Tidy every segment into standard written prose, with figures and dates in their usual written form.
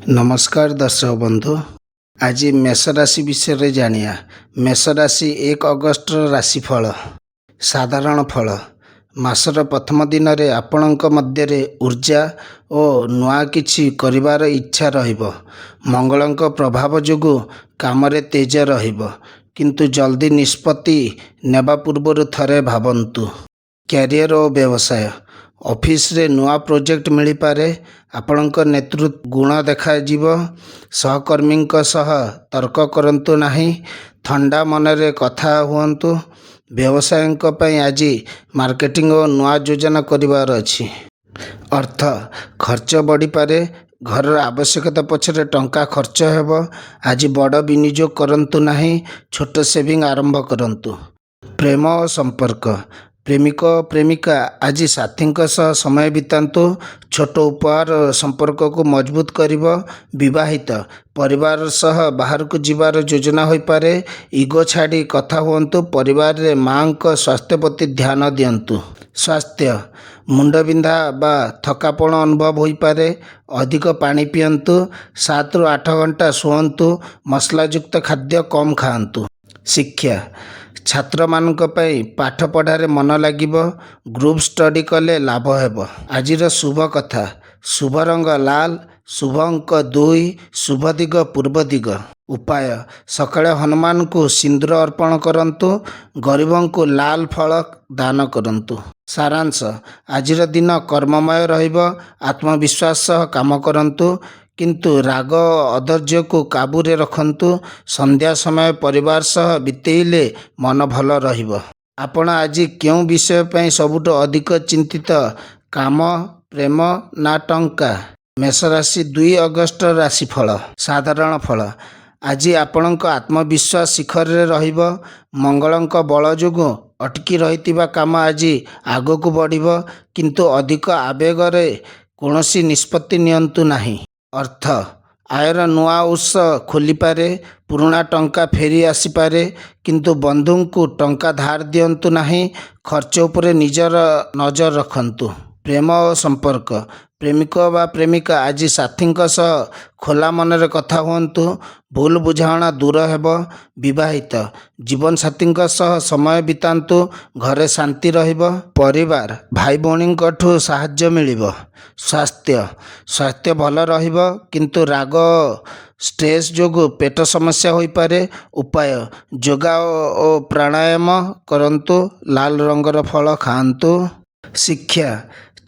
ନମସ୍କାର ଦର୍ଶକ ବନ୍ଧୁ, ଆଜି ମେଷ ରାଶି ବିଷୟରେ ଜାଣିବା। ମେଷ ରାଶି 1 ଅଗଷ୍ଟର ରାଶିଫଳ। ସାଧାରଣ ଫଳ: ମାସର ପ୍ରଥମ ଦିନରେ ଆପଣଙ୍କ ମଧ୍ୟରେ ଉର୍ଜା ଓ ନୂଆ କିଛି କରିବାର ଇଚ୍ଛା ରହିବ। ମଙ୍ଗଳଙ୍କ ପ୍ରଭାବ ଯୋଗୁଁ କାମରେ ତେଜ ରହିବ, କିନ୍ତୁ ଜଲ୍ଦି ନିଷ୍ପତ୍ତି ନେବା ପୂର୍ବରୁ ଥରେ ଭାବନ୍ତୁ। କ୍ୟାରିୟର ଓ ବ୍ୟବସାୟ: ଅଫିସରେ ନୂଆ ପ୍ରୋଜେକ୍ଟ ମିଳିପାରେ। ଆପଣଙ୍କ ନେତୃତ୍ୱ ଗୁଣ ଦେଖାଯିବ। ସହକର୍ମୀଙ୍କ ସହ ତର୍କ କରନ୍ତୁ ନାହିଁ, ଥଣ୍ଡା ମନରେ କଥା ହୁଅନ୍ତୁ। ବ୍ୟବସାୟୀଙ୍କ ପାଇଁ ଆଜି ମାର୍କେଟିଂ ଓ ନୂଆ ଯୋଜନା କରିବାର ଅଛି। ଅର୍ଥ: ଖର୍ଚ୍ଚ ବଢ଼ିପାରେ। ଘରର ଆବଶ୍ୟକତା ପଛରେ ଟଙ୍କା ଖର୍ଚ୍ଚ ହେବ। ଆଜି ବଡ଼ ବିନିଯୋଗ କରନ୍ତୁ ନାହିଁ, ଛୋଟ ସେଭିଂ ଆରମ୍ଭ କରନ୍ତୁ। ପ୍ରେମ ଓ ସମ୍ପର୍କ: ପ୍ରେମିକ ଓ ପ୍ରେମିକା ଆଜି ସାଥୀଙ୍କ ସହ ସମୟ ବିତାନ୍ତୁ। ଛୋଟ ଉପହାର ସମ୍ପର୍କକୁ ମଜବୁତ କରିବ। ବିବାହିତ: ପରିବାର ସହ ବାହାରକୁ ଯିବାର ଯୋଜନା ହୋଇପାରେ। ଇଗୋ ଛାଡ଼ି କଥା ହୁଅନ୍ତୁ। ପରିବାରରେ ମାଙ୍କ ସ୍ୱାସ୍ଥ୍ୟ ପ୍ରତି ଧ୍ୟାନ ଦିଅନ୍ତୁ। ସ୍ୱାସ୍ଥ୍ୟ: ମୁଣ୍ଡବିନ୍ଧା ବା ଥକାପଣ ଅନୁଭବ ହୋଇପାରେ। ଅଧିକ ପାଣି ପିଅନ୍ତୁ। 7ରୁ 8 ଘଣ୍ଟା ଶୁଅନ୍ତୁ। ମସଲାଯୁକ୍ତ ଖାଦ୍ୟ କମ୍ ଖାଆନ୍ତୁ। ଶିକ୍ଷା: ଛାତ୍ରମାନଙ୍କ ପାଇଁ ପାଠପଢ଼ାରେ ମନ ଲାଗିବ। ଗ୍ରୁପ୍ ଷ୍ଟଡି କଲେ ଲାଭ ହେବ। ଆଜିର ଶୁଭ କଥା: ଶୁଭ ରଙ୍ଗ ଲାଲ, ଶୁଭ ଅଙ୍କ 2, ଶୁଭ ଦିଗ ପୂର୍ବ ଦିଗ। ଉପାୟ: ସକାଳେ ହନୁମାନଙ୍କୁ ସିନ୍ଦୁର ଅର୍ପଣ କରନ୍ତୁ। ଗରିବଙ୍କୁ ଲାଲ ଫଳ ଦାନ କରନ୍ତୁ। ସାରାଂଶ: ଆଜିର ଦିନ କର୍ମମୟ ରହିବ। ଆତ୍ମବିଶ୍ୱାସ ସହ କାମ କରନ୍ତୁ, କିନ୍ତୁ ରାଗ ଓ ଅଧୈର୍ଯ୍ୟକୁ କାବୁରେ ରଖନ୍ତୁ। ସନ୍ଧ୍ୟା ସମୟ ପରିବାର ସହ ବିତେଇଲେ ମନ ଭଲ ରହିବ। ଆପଣ ଆଜି କେଉଁ ବିଷୟ ପାଇଁ ସବୁଠୁ ଅଧିକ ଚିନ୍ତିତ, କାମ, ପ୍ରେମ ନା ଟଙ୍କା? ମେଷ ରାଶି 2 ଅଗଷ୍ଟ ରାଶିଫଳ। ସାଧାରଣ ଫଳ: ଆଜି ଆପଣଙ୍କ ଆତ୍ମବିଶ୍ୱାସ ଶିଖରରେ ରହିବ। ମଙ୍ଗଳଙ୍କ ବଳ ଯୋଗୁଁ ଅଟକି ରହିଥିବା କାମ ଆଜି ଆଗକୁ ବଢ଼ିବ, କିନ୍ତୁ ଅଧିକ ଆବେଗରେ କୌଣସି ନିଷ୍ପତ୍ତି ନିଅନ୍ତୁ ନାହିଁ। ଅର୍ଥ: ଆୟର ନୂଆ ଉତ୍ସ ଖୋଲିପାରେ। ପୁରୁଣା ଟଙ୍କା ଫେରି ଆସିପାରେ, କିନ୍ତୁ ବନ୍ଧୁଙ୍କୁ ଟଙ୍କା ଧାର ଦିଅନ୍ତୁ ନାହିଁ। ଖର୍ଚ୍ଚ ଉପରେ ନିଜର ନଜର ରଖନ୍ତୁ। ପ୍ରେମ ଓ ସମ୍ପର୍କ: ପ୍ରେମିକ ବା ପ୍ରେମିକା ଆଜି ସାଥୀଙ୍କ ସହ ଖୋଲା ମନରେ କଥା ହୁଅନ୍ତୁ। ଭୁଲ ବୁଝାମଣା ଦୂର ହେବ। ବିବାହିତ: ଜୀବନସାଥୀଙ୍କ ସହ ସମୟ ବିତାନ୍ତୁ, ଘରେ ଶାନ୍ତି ରହିବ। ପରିବାର: ଭାଇ ଭଉଣୀଙ୍କଠୁ ସାହାଯ୍ୟ ମିଳିବ। ସ୍ୱାସ୍ଥ୍ୟ: ସ୍ୱାସ୍ଥ୍ୟ ଭଲ ରହିବ, କିନ୍ତୁ ରାଗ ଓ ଷ୍ଟ୍ରେସ୍ ଯୋଗୁଁ ପେଟ ସମସ୍ୟା ହୋଇପାରେ। ଉପାୟ: ଯୋଗା ଓ ପ୍ରାଣାୟାମ କରନ୍ତୁ। ଲାଲ ରଙ୍ଗର ଫଳ ଖାଆନ୍ତୁ। ଶିକ୍ଷା: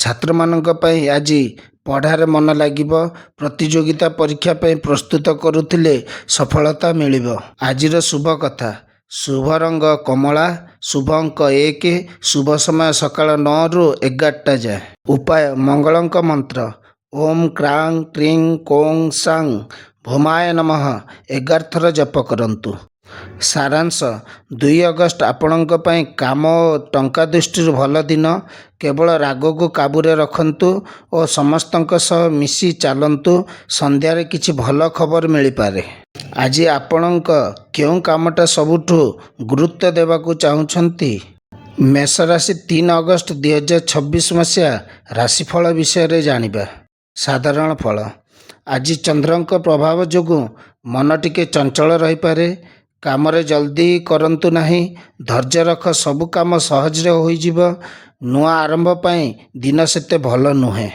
ଛାତ୍ରମାନଙ୍କ ପାଇଁ ଆଜି ପଢ଼ାରେ ମନ ଲାଗିବ। ପ୍ରତିଯୋଗିତା ପରୀକ୍ଷା ପାଇଁ ପ୍ରସ୍ତୁତ କରୁଥିଲେ ସଫଳତା ମିଳିବ। ଆଜିର ଶୁଭ କଥା: ଶୁଭ ରଙ୍ଗ କମଳା, ଶୁଭ ଅଙ୍କ 1, ଶୁଭ ସମୟ ସକାଳ 9ରୁ 11ଟା ଯାଏ। ଉପାୟ: ମଙ୍ଗଳଙ୍କ ମନ୍ତ୍ର ଓମ୍ କ୍ରାଂ କ୍ରିଂ କୋଂ ସାଂ ଭୌମାୟ ନମଃ 11 ଥର ଜପ କରନ୍ତୁ। ସାରାଂଶ: 2 ଅଗଷ୍ଟ ଆପଣଙ୍କ ପାଇଁ କାମ ଓ ଟଙ୍କା ଦୃଷ୍ଟିରୁ ଭଲ ଦିନ। କେବଳ ରାଗକୁ କାବୁରେ ରଖନ୍ତୁ ଓ ସମସ୍ତଙ୍କ ସହ ମିଶି ଚାଲନ୍ତୁ। ସନ୍ଧ୍ୟାରେ କିଛି ଭଲ ଖବର ମିଳିପାରେ। ଆଜି ଆପଣଙ୍କ କେଉଁ କାମଟା ସବୁଠୁ ଗୁରୁତ୍ୱ ଦେବାକୁ ଚାହୁଁଛନ୍ତି? ମେଷ ରାଶି 3 ଅଗଷ୍ଟ 2026 ମସିହା ରାଶିଫଳ ବିଷୟରେ ଜାଣିବା। ସାଧାରଣ ଫଳ: ଆଜି ଚନ୍ଦ୍ରଙ୍କ ପ୍ରଭାବ ଯୋଗୁଁ ମନ ଟିକେ ଚଞ୍ଚଳ ରହିପାରେ। କାମରେ ଜଲ୍ଦି କରନ୍ତୁ ନାହିଁ, ଧୈର୍ଯ୍ୟ ରଖ, ସବୁ କାମ ସହଜରେ ହୋଇଯିବ। ନୂଆ ଆରମ୍ଭ ପାଇଁ ଦିନ ସେତେ ଭଲ ନୁହେଁ।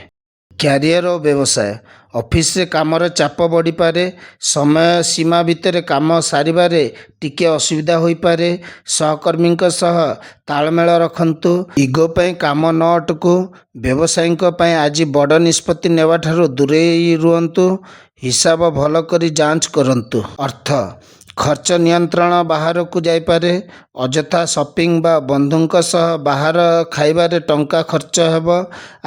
କ୍ୟାରିୟର ଓ ବ୍ୟବସାୟ: ଅଫିସରେ କାମର ଚାପ ବଢ଼ିପାରେ। ସମୟ ସୀମା ଭିତରେ କାମ ସାରିବାରେ ଟିକିଏ ଅସୁବିଧା ହୋଇପାରେ। ସହକର୍ମୀଙ୍କ ସହ ତାଳମେଳ ରଖନ୍ତୁ, ଇଗୋ ପାଇଁ କାମ ନ ଅଟକୁ। ବ୍ୟବସାୟୀଙ୍କ ପାଇଁ ଆଜି ବଡ଼ ନିଷ୍ପତ୍ତି ନେବାଠାରୁ ଦୂରେଇ ରୁହନ୍ତୁ, ହିସାବ ଭଲ କରି ଯାଞ୍ଚ କରନ୍ତୁ। ଅର୍ଥ: ଖର୍ଚ୍ଚ ନିୟନ୍ତ୍ରଣ ବାହାରକୁ ଯାଇପାରେ। ଅଯଥା ସପିଂ ବା ବନ୍ଧୁଙ୍କ ସହ ବାହାର ଖାଇବାରେ ଟଙ୍କା ଖର୍ଚ୍ଚ ହେବ।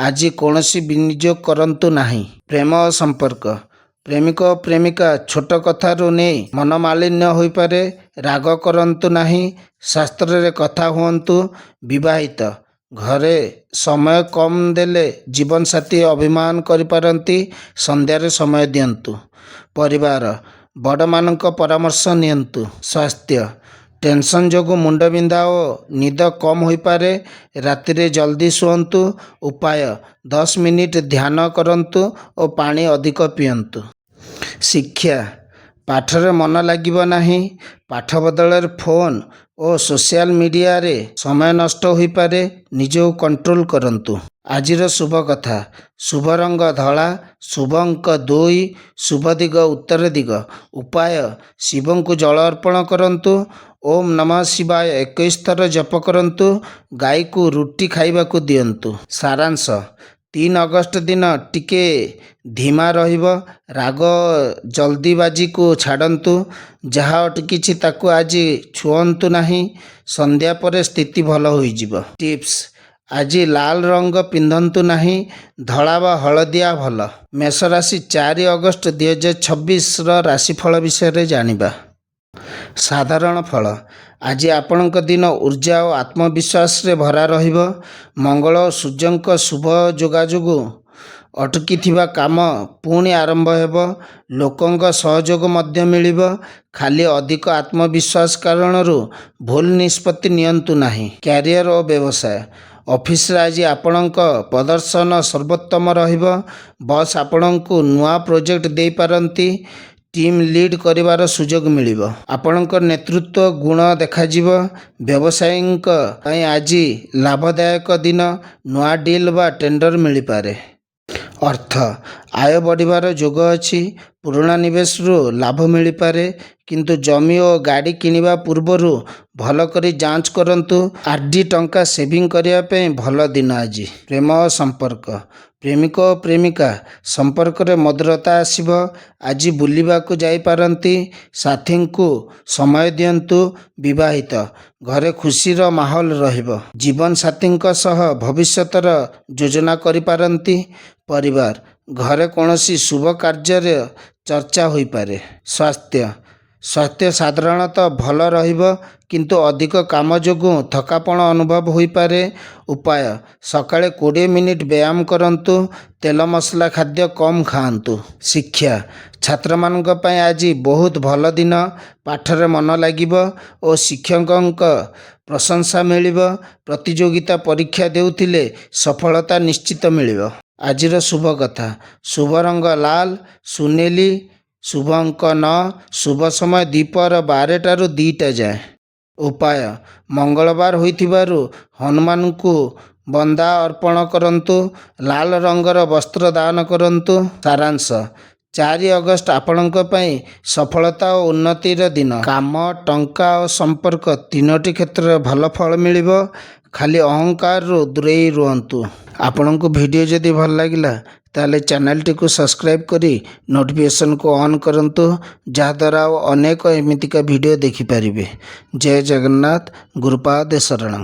ଆଜି କୌଣସି ବିନିଯୋଗ କରନ୍ତୁ ନାହିଁ। ପ୍ରେମ ଓ ସମ୍ପର୍କ: ପ୍ରେମିକ ଓ ପ୍ରେମିକା ଛୋଟ କଥାରୁ ନେଇ ମନମାଳିନ୍ୟ ହୋଇପାରେ। ରାଗ କରନ୍ତୁ ନାହିଁ, ଶାସ୍ତ୍ରରେ କଥା ହୁଅନ୍ତୁ। ବିବାହିତ: ଘରେ ସମୟ କମ୍ ଦେଲେ ଜୀବନସାଥୀ ଅଭିମାନ କରିପାରନ୍ତି। ସନ୍ଧ୍ୟାରେ ସମୟ ଦିଅନ୍ତୁ। ପରିବାର: ବଡ଼ମାନଙ୍କ ପରାମର୍ଶ ନିଅନ୍ତୁ। ସ୍ୱାସ୍ଥ୍ୟ: ଟେନସନ୍ ଯୋଗୁଁ ମୁଣ୍ଡବିନ୍ଧା ଓ ନିଦ କମ୍ ହୋଇପାରେ। ରାତିରେ ଜଲ୍ଦି ଶୁଅନ୍ତୁ। ଉପାୟ: 10 ମିନିଟ୍ ଧ୍ୟାନ କରନ୍ତୁ ଓ ପାଣି ଅଧିକ ପିଅନ୍ତୁ। ଶିକ୍ଷା, ପାଠରେ ମନ ଲାଗିବ ନାହିଁ। ପାଠ ବଦଳରେ ଫୋନ୍ ଓ ସୋସିଆଲ ମିଡ଼ିଆରେ ସମୟ ନଷ୍ଟ ହୋଇପାରେ। ନିଜକୁ କଣ୍ଟ୍ରୋଲ କରନ୍ତୁ। ଆଜିର ଶୁଭ କଥା, ଶୁଭ ରଙ୍ଗ ଧଳା, ଶୁଭ ଅଙ୍କ 2, ଶୁଭ ଦିଗ ଉତ୍ତର ଦିଗ। ଉପାୟ, ଶିବଙ୍କୁ ଜଳ ଅର୍ପଣ କରନ୍ତୁ। ଓମ୍ ନମଃ ଶିବାୟ 21 ଥର ଜପ କରନ୍ତୁ। ଗାଈକୁ ରୁଟି ଖାଇବାକୁ ଦିଅନ୍ତୁ। ସାରାଂଶ, 3 ଅଗଷ୍ଟ ଦିନ ଟିକେ ଧୀମା ରହିବ। ରାଗ, ଜଲ୍ଦିବାଜିକୁ ଛାଡ଼ନ୍ତୁ। ଯାହା ଅଟକିଛି ତାକୁ ଆଜି ଛୁଅନ୍ତୁ ନାହିଁ। ସନ୍ଧ୍ୟା ପରେ ସ୍ଥିତି ଭଲ ହୋଇଯିବ। ଟିପ୍ସ, ଆଜି ଲାଲ ରଙ୍ଗ ପିନ୍ଧନ୍ତୁ ନାହିଁ, ଧଳା ବା ହଳଦିଆ ଭଲ। ମେଷ ରାଶି 4 ଅଗଷ୍ଟ 2026ର ରାଶିଫଳ ବିଷୟରେ ଜାଣିବା। ସାଧାରଣ ଫଳ, ଆଜି ଆପଣଙ୍କ ଦିନ ଉର୍ଜା ଓ ଆତ୍ମବିଶ୍ୱାସରେ ଭରା ରହିବ। ମଙ୍ଗଳ ଓ ସୂର୍ଯ୍ୟଙ୍କ ଶୁଭ ଯୋଗାଯୋଗ ଅଟକିଥିବା କାମ ପୁଣି ଆରମ୍ଭ ହେବ। ଲୋକଙ୍କ ସହଯୋଗ ମଧ୍ୟ ମିଳିବ। ଖାଲି ଅଧିକ ଆତ୍ମବିଶ୍ୱାସ କାରଣରୁ ଭୁଲ ନିଷ୍ପତ୍ତି ନିଅନ୍ତୁ ନାହିଁ। କ୍ୟାରିୟର ଓ ବ୍ୟବସାୟ, ଅଫିସରେ ଆଜି ଆପଣଙ୍କ ପ୍ରଦର୍ଶନ ସର୍ବୋତ୍ତମ ରହିବ। ବସ୍ ଆପଣଙ୍କୁ ନୂଆ ପ୍ରୋଜେକ୍ଟ ଦେଇପାରନ୍ତି। ଟିମ୍ ଲିଡ୍ କରିବାର ସୁଯୋଗ ମିଳିବ। ଆପଣଙ୍କ ନେତୃତ୍ୱ ଗୁଣ ଦେଖାଯିବ। ବ୍ୟବସାୟୀଙ୍କ ପାଇଁ ଆଜି ଲାଭଦାୟକ ଦିନ। ନୂଆ ଡିଲ୍ ବା ଟେଣ୍ଡର ମିଳିପାରେ। ଅର୍ଥ, ଆୟ ବଢ଼ିବାର ଯୋଗ ଅଛି। ପୁରୁଣା ନିବେଶରୁ ଲାଭ ମିଳିପାରେ। କିନ୍ତୁ ଜମି ଓ ଗାଡ଼ି କିଣିବା ପୂର୍ବରୁ ଭଲ କରି ଯାଞ୍ଚ କରନ୍ତୁ। ଆର୍ଡି ଟଙ୍କା ସେଭିଂ କରିବା ପାଇଁ ଭଲ ଦିନ ଆଜି। ପ୍ରେମ ଓ ସମ୍ପର୍କ, ପ୍ରେମିକ ଓ ପ୍ରେମିକା ସମ୍ପର୍କରେ ମଧୁରତା ଆସିବ। ଆଜି ବୁଲିବାକୁ ଯାଇପାରନ୍ତି। ସାଥୀଙ୍କୁ ସମୟ ଦିଅନ୍ତୁ। ବିବାହିତ, ଘରେ ଖୁସିର ମାହୋଲ ରହିବ। ଜୀବନସାଥୀଙ୍କ ସହ ଭବିଷ୍ୟତର ଯୋଜନା କରିପାରନ୍ତି। ପରିବାର, ଘରେ କୌଣସି ଶୁଭ କାର୍ଯ୍ୟରେ ଚର୍ଚ୍ଚା ହୋଇପାରେ। ସ୍ୱାସ୍ଥ୍ୟ, ସ୍ୱାସ୍ଥ୍ୟ ସାଧାରଣତଃ ଭଲ ରହିବ, କିନ୍ତୁ ଅଧିକ କାମ ଯୋଗୁଁ ଥକାପଣ ଅନୁଭବ ହୋଇପାରେ। ଉପାୟ, ସକାଳେ 20 ମିନିଟ୍ ବ୍ୟାୟାମ କରନ୍ତୁ। ତେଲ ମସଲା ଖାଦ୍ୟ କମ୍ ଖାଆନ୍ତୁ। ଶିକ୍ଷା, ଛାତ୍ରମାନଙ୍କ ପାଇଁ ଆଜି ବହୁତ ଭଲ ଦିନ। ପାଠରେ ମନ ଲାଗିବ ଓ ଶିକ୍ଷକଙ୍କ ପ୍ରଶଂସା ମିଳିବ। ପ୍ରତିଯୋଗିତା ପରୀକ୍ଷା ଦେଉଥିଲେ ସଫଳତା ନିଶ୍ଚିତ ମିଳିବ। ଆଜିର ଶୁଭ କଥା, ଶୁଭ ରଙ୍ଗ ଲାଲ, ସୁନେଲି, ଶୁଭ ଅଙ୍କ 9, ଶୁଭ ସମୟ ଦ୍ୱିପହର 12ଟାରୁ 2ଟା ଯାଏଁ। ଉପାୟ, ମଙ୍ଗଳବାର ହୋଇଥିବାରୁ ହନୁମାନଙ୍କୁ ବନ୍ଦା ଅର୍ପଣ କରନ୍ତୁ। ଲାଲ ରଙ୍ଗର ବସ୍ତ୍ର ଦାନ କରନ୍ତୁ। ସାରାଂଶ, 4 ଅଗଷ୍ଟ ଆପଣଙ୍କ ପାଇଁ ସଫଳତା ଓ ଉନ୍ନତିର ଦିନ। କାମ, ଟଙ୍କା ଓ ସମ୍ପର୍କ ତିନୋଟି କ୍ଷେତ୍ରରେ ଭଲ ଫଳ ମିଳିବ। ଖାଲି ଅହଙ୍କାରରୁ ଦୂରେଇ ରୁହନ୍ତୁ। ଆପଣଙ୍କୁ ଭିଡ଼ିଓ ଯଦି ଭଲ ଲାଗିଲା, ତାହେଲେ ଚ୍ୟାନେଲଟିକୁ ସବସ୍କ୍ରାଇବ୍ କରି ନୋଟିଫିକେସନକୁ ଅନ୍ କରନ୍ତୁ, ଯାହାଦ୍ୱାରା ଆଉ ଅନେକ ଏମିତିକା ଭିଡ଼ିଓ ଦେଖିପାରିବେ। ଜୟ ଜଗନ୍ନାଥ, ଗୁରୁପାଦେ ଶରଣ।